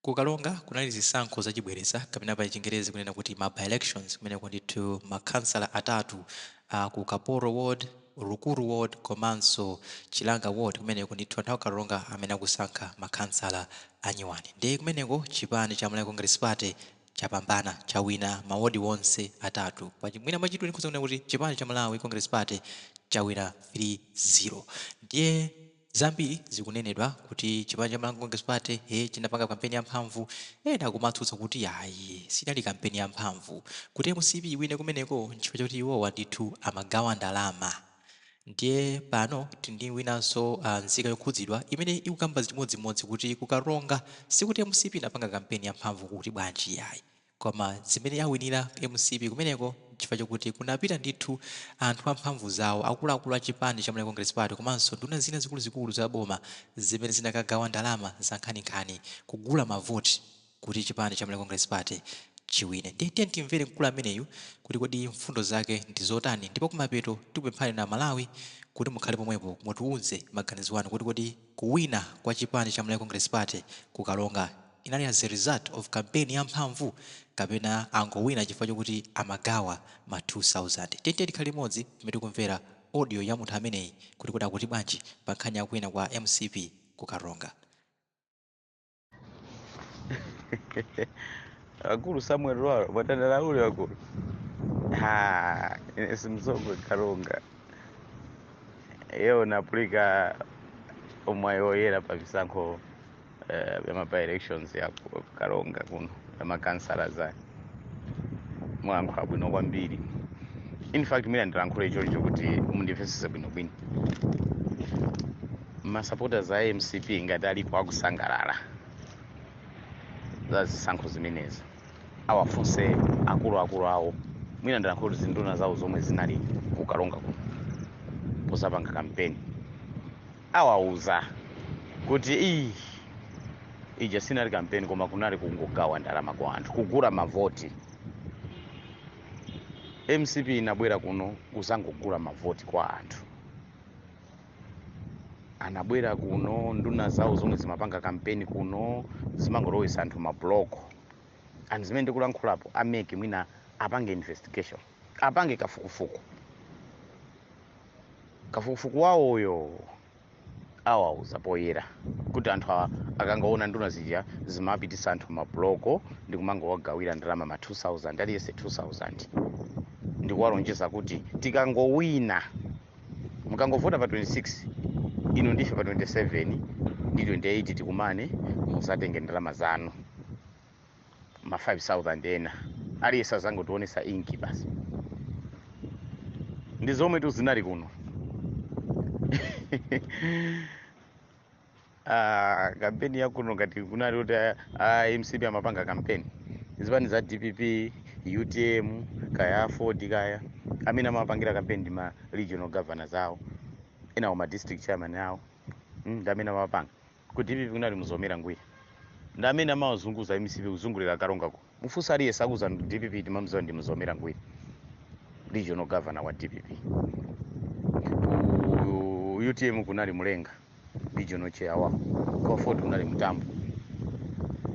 Ku Karonga kunali zisankho zachibwereza kapena pa chingerezi kunena kuti ma by-elections kumeneko ndithu makhansala atatu ku Kaporo Ward, Rukuru Ward komanso Chilanga Ward kumeneko ndithu anthu aku Karonga amene akusankha makhansala anyuwani. Ndiye kumeneko chipani cha Malawi Congress Party chapambana, chawina ma ward onse atatu. Mwina mwachidule ndikhoza kunena kuti chipani cha Malawi Congress Party chawina 3-0. Ndiye zambiri zikunenedwa kuti chipani cha Malawi Congress Party he chinapanga kampeni yamphamvu, ena kumatsutsa kuti ayi, sinali kampeni yamphamvu. Kuti MCP iwine kumeneko nchifukwa choti iwowa ndithu amagawa ndalama. Ndiye pano tili ndi winanso nzika yokhudzidwa imene ikukamba chimodzimodzi kuti ku Karonga sikuti MCP inapanga kampeni yamphamvu kuti bwanji yayi. Koma zimene yawinira mcp kumeneko nchifukwa chokuti kunapita ndithu anthu amphamvu zawo, akuluakulu a chipani cha Malawi Congress Party komanso nduna zina zikuluzikulu za boma zimene zinakagawa ndalama zankhaninkhani kugula mavoti kuti chipani cha Malawi Congress Party chiwine. Ndiye tiyeni timvere mkulu ameneyu kuti kodi mfundo zake ndi zotani ndipo kumapeto tikupemphani inu aMalawi kuti mukhale pomwepo mutiuze maganizo anu kuti kodi kuwina kwa chipani cha Malawi Congress Party ku Karonga inali as a result of campaign yamphamvu kapena angowina chifukwa chokuti amagawa ma 2000? Tiyeni tikhale limodzi pamene tikumvera audio ya munthu ameneyi kuti kodi akuti bwanji pa nkhani ya kuwina kwa mcp ku Karonga. Akulu Samuel Lwara mwatandala ule akulu. Ha, ine simsogwe Karonga. Iyo napulika omwayi oyera pa visankho vya ma by elections ya ku Karonga kuno ya makansala za mwalankhula bwino kwambiri. In fact mwina ndilankhule choncho kuti mundimvetsetse bwinobwino. Ma supporters a MCP ngati alipo akusangalala za zisankho zimenezi awafunse akuluakulu awo, mwina ndilankhule kuti zinduna zawo zomwe zinali ku Karonga kuno pozapanga kampeni, awauza kuti iyi ija sinali kampeni koma kunali kungogawa ndalama kwa anthu, kugula mavoti. MCP inabwera kuno kuzangogula mavoti kwa anthu. Anabwera kuno nduna zawo zomwe zimapanga kampeni kuno zimangolowesa anthu mabloko. And zimene ndikulankhulapo a MEC mwina apange investigation, apange kafukufuku. Kafukufuku wawoyo awauza poyera kuti anthu awa akangoona nduna zija zimapitisa anthu mabloko ndi kumangowagawira ndalama ma 2000 aliyense 2000 ndikuwalonjeza kuti tikangowina, mukangovota pa 26 inu ndife pa 27 ndi 28 tikumane muzatenge ndalama zanu ma 5000 ena aliyense azangotionesa inki basi. Ndi zomwe tu zinali kuno. Kampeni ya kuno ngati kunali kuti MCP amapanga kampeni, zipani za DPP, UTM, kaya AFORD kaya amene amapangira kampeni ndi ma regional governors awo, enawo ma district chairman awo, ndi amene amapanga. Ku DPP kunali Mzomera Ngwira, ndi amene amawazunguza MCP kuzungulira Karongako. Mufunsa aliyense akuza ndi DPP timamziwa ndi Mzomera Ngwira, regional governor wa DPP. Ku UTM kunali Mulenga, regional chair wawo. Ku AFORD kunali Mutambo,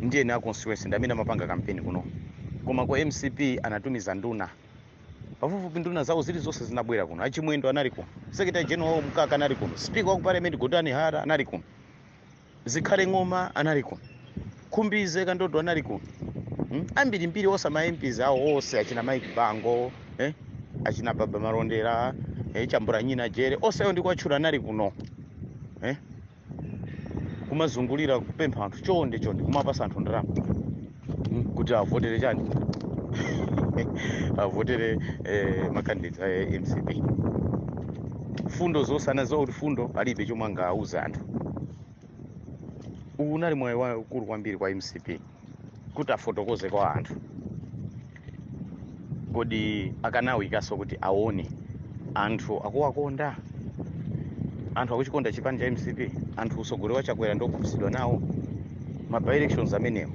ndiye na constituency ndi amene amapanga kampeni kuno. Koma ku MCP anatumiza nduna pafupifupi nduna zawo zilizonse zinabwera kuno. Achimwendo anali kuno, secretary general wawo Mkaka anali kuno, speaker wa ku parliament Gotani Hara anali kuno, Zikhale Ng'oma anali kuno, Khumbize Kandodo anali kuno, Ambiri mbiri onse ma MPs awo onse achina Mike Bango, achina Baba Malondera, Chambura Nyina Jere, onse ayo ndikuwatchula anali kuno, Kumazungulira kupempha anthu chonde chonde, kumapasa anthu ndalama, kuti avotere chani avotere ma candidates a MCP. Fundo zonse anaziwa kuti fundo palibe chomwe angauze anthu. Uwu unali mwayi waukulu kwambiri kwa MCP kuti afotokoze kwa anthu. Kodi akanawikaso kuti aone anthu akuwakonda, anthu akuchikonda chipani cha MCP, anthu usogolero wa Chakwera ndokhutitsidwa nawo ma by elections amenewo.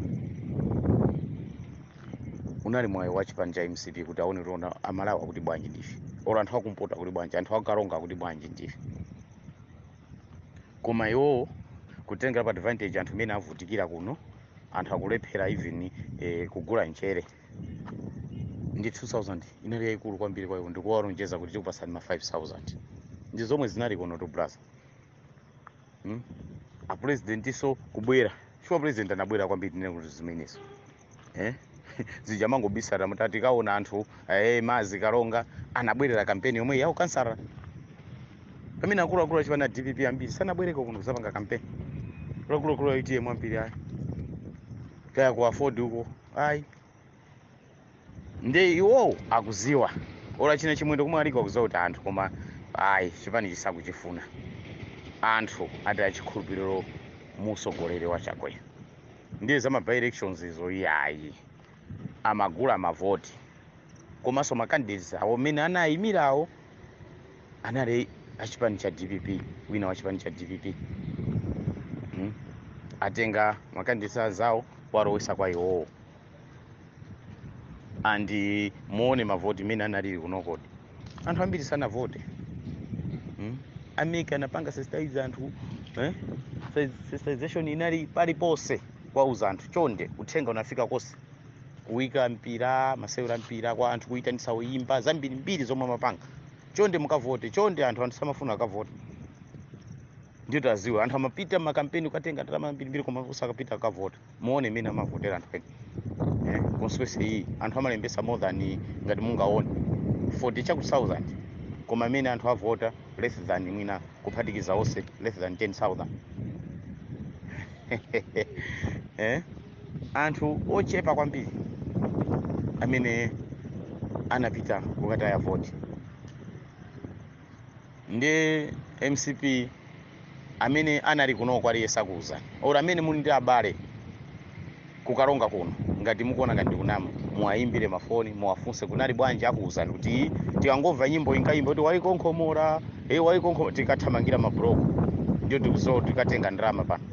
Unali mwayi wa chipani cha MCP kuti aone kuti ona Amalawi akuti bwanji ndife, olo anthu akumpoto akuti bwanji, anthu akukaronga akuti bwanji ndife. Koma iwowo kutengera pa advantage anthu amene avutikira kuno, Anthu akulephera even kugula mchere. Ndi 2000 inali yayikulu kwambiri kwa iwo, ndikuwalonjeza kuti tikupasani ma 5000. Ndi zomwe zinali kuno to, brother. Apresident kubwera, chifukwa president anabwera kwambiri, tinene kuti zimenezo zija mangobisala mutati tikaona anthu mazi Kalonga anabwerera kampeni yomwe yawo kansara, pamene akuluakulu achipani a DPP ambiri sanabwereko kuno kuzapanga kampeni. Akuluakulu a UTM ambiri ayi, kaya ku AFORD uko ayi. Ndi iwowo akuziwa, ola china Chimwendo kumwe aliko akuziwa kuti anthu koma ayi, chipani chisakuchifuna. Anthu ati achikhulupiriro musogoleri wa Chakwera. Ndiye za ma by-elections izo iyayi, amagula mavoti. Komanso ma candidates awo amene anayimirawo anali achipani cha DPP, wina wa chipani cha DPP. Atenga ma candidates azawo walowesa kwa iwowo. Andi muone mavoti imene analili kunokodi, anthu ambiri sanavote. Ameke anapanga sensitize anthu, Sensitization inali paliponse, kwauza anthu chonde, uthenga unafika konse, kuyika mpira, masewera mpira kwa anthu, kuyitanisa uyimba, zambirimbiri zomwe amapanga, chonde mukavote, chonde. Anthu samafuna akavote. Ndiyo taziwa anthu amapita makampeni kukatenga ndalama mbirimbiri, koma usakapita akavota. Muone imene amavotera anthu ena. Constituency iyi anthu amalembesa more than, ngati mungaone, 40 chaku 1000, koma amene anthu avota less than, mwina kuphatikiza onse, less than 10,000. Anthu ochepa kwambiri amene anapita kukataya voti. Ndi MCP amene anali kunoko aliyense akuwuzani, or amene muli ndi abale kukalonga kuno, ngati mukuona ngati ndikunama, muwayimbire mafoni, muwafunse kunali bwanji. Akuwuzani kuti tikangomva nyimbo inkayimba kuti "Waikonkhomora, hey, waikonkhomora", tikathamangira mabuloko. Ndiyo tikuzowa tikatenga ndalama pano.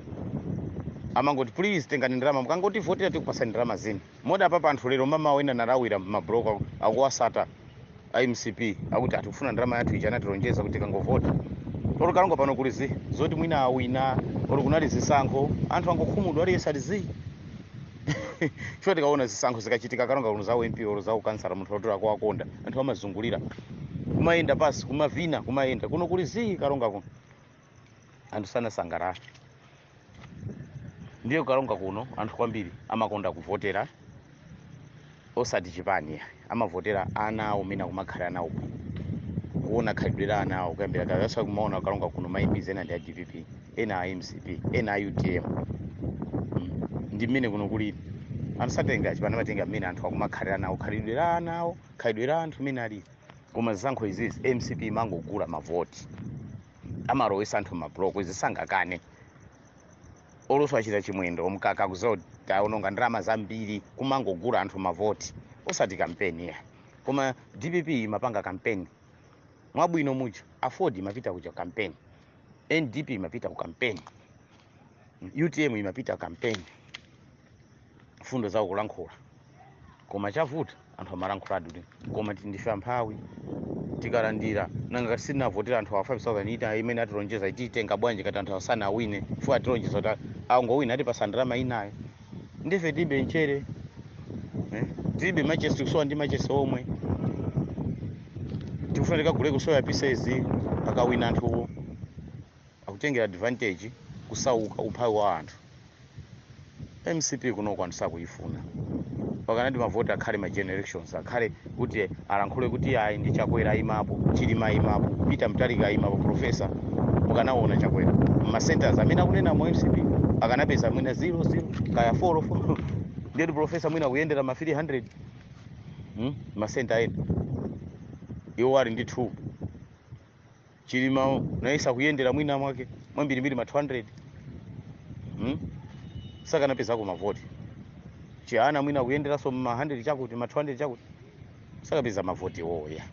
Amangoti, "Please, tengani ndalama, mukangotivotera tikupasani ndalama zina." Moda papa anthu lero mama wena nalawira mabuloko akuwasata MCP, akuti atikufuna ndalama yathu ija anatilonjeza kuti tikangovota. Olo Kalonga pano kuli zi zoti mwina awina, olo kunali zisankho, anthu angokhumudwa, aliyense ali zi. Chifukwa tikaona zisankho zikachitika Kalonga kuno za MP olo za ukansala, munthu oti akuwakonda, anthu amazungulira, kumayenda pasi, kumavina, kumayenda. Kuno kuli zi Kalonga kuno, anthu sanasangalala. Ndiye Kalonga kuno anthu kwambiri amakonda kuvotera osati chipani, amavotera ana awo mene akumakhala nawo bwino, kuona khalidwe la ana awo kuyambira kale. Asa kumaona Kalonga kuno ma MPs ena ndi a DPP, ena a MCP, ena a UTM. Ndi mmene kuno kulili. Anthu satenga chipani, amatenga mmene anthu akumakhalira nawo, khalidwe la ana awo, khalidwe la anthu mmene alili. Koma zisankho izizi MCP imangogula mavoti, amalowesa anthu mabuloko. Izi sangakane. Olonso achita Chimwendo, Mkaka kuziwa kuti taononga ndalama zambiri kumangogula anthu mavoti, osati kampeni ya. Koma DPP imapanga kampeni mwabwino muja, AFORD imapita kuja kampeni, NDP imapita ku kampeni, UTM imapita kampeni, fundo zawo kulankhula. Koma chavuta anthu amalankhuladi kuti koma ndife amphawi, tikalandira nanga sitinavotera anthu a 5000 ita imene atilonjeza, ititenga bwanji kati anthu asana awine? Chifukwa atilonjeza kuti angowina atipasa ndalama inayo. Ndife tilibe mchere, Tilibe machesi, tikusowa ndi machesi omwe, tikufuna tikagule kusoya pieces. Akawina anthuwo akutengera advantage kusauka, umphawi wa anthu. MCP kunoko anthu sakuyifuna. Pakanati mavoti akhale ma general elections, akhale kuti alankhule kuti ayi, ndi Chakwera ayimapo, Chilima ayimapo, Peter Mutharika ayimapo, professor, mukanaona Chakwera ma centers amene akunena mu MCP akanapeza mwina 00 kaya 4 4. Ndiyeti professor mwina kuyendera ma 300, Ma center ena iwo ali ndi 2. Chilima naisa kuyendera mwina mwake mwambirimbiri ma 200, Sakanapezako mavoti. Chihana mwina kuyenderanso ma 100 chakuti, ma 200 chakuti, sakapeza mavoti woya.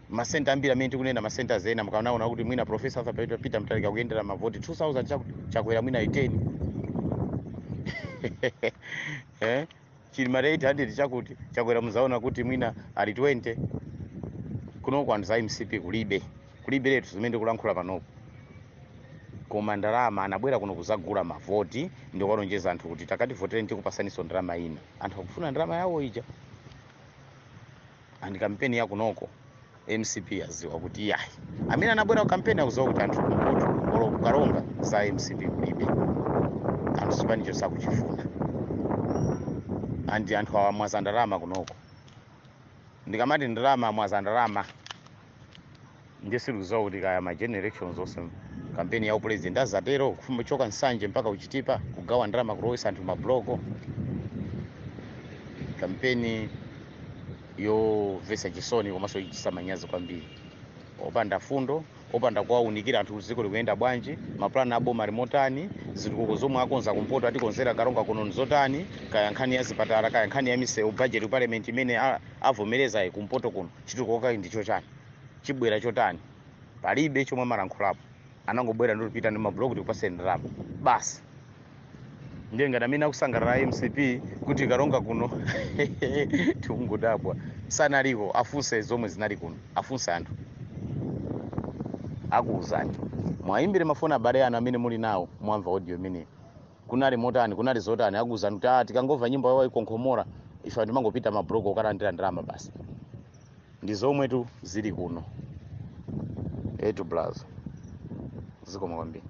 Ma center ambiri amene tikunena, ma centers ena, mukanaona kuti mwina professor Arthur Peter Mutharika kuyendera mavoti 2000 chakuti, Chakwera mwina 10, Chilima 800 chakuti, Chakwera muzaona kuti mwina ali 20. Kunoko anthu za MCP kulibe, kulibe letu zimene ndikulankhula panopo. Koma ndalama anabwera kuno kuzagula mavoti ndi kuwalonjeza anthu kuti takativotereni, tikupasaninso ndalama ina. Anthu akufuna ndalama yawo ija. And kampeni yakunoko, MCP yaziwa kuti yayi, amene anabwera ku kampeni akuziwa kuti anthu kumpoto olo kukalonga za MCP kulibe, anthu chipanicho sakuchifuna. And anthu awa mwaza ndalama kunoko. Ndikamati ndalama, mwaza ndalama, ndiye sikuziwa kuti kaya ma general elections onse, kampeni ya upresident azatero kufuma choka Nsanje mpaka kuchitipa, kugawa ndalama, kulowesa anthu mabloko. Kampeni yomvetsa chisoni komanso yochititsa manyazi kwambiri, opanda fundo, opanda kuwaunikira anthu kuti dziko likuyenda bwanji, mapulani aboma ali motani, zitukuko zomwe akonza kumpoto, atikonzera Karonga kuno nzotani, kaya nkhani ya zipatala, kaya nkhani ya misewu, budget parliament imene avomereza kumpoto kuno, chitukuko kake ndicho chani, chibwera chotani? Palibe chomwe amalankhulapo. Anangobwera ndi kupita ndi mablock, tikupaseni ndalama basi. Ndiye ngati amene akusangalala MCP kuti Karonga kuno, tikungodabwa, sanaliko. Afunse zomwe zinali kuno, afunse anthu, akuwuzani. Mwayimbire mafoni abale anu amene muli nawo, mwamva audio imeneyi, kunali motani, kunali zotani? Akuwuzani kuti ah, tikangomva nyimbo yawo ikonkhomora, ife timangopita mabloko kukalandira ndalama basi. Ndi zomwe tu zili kuno etu, blazo. Zikoma kwambiri.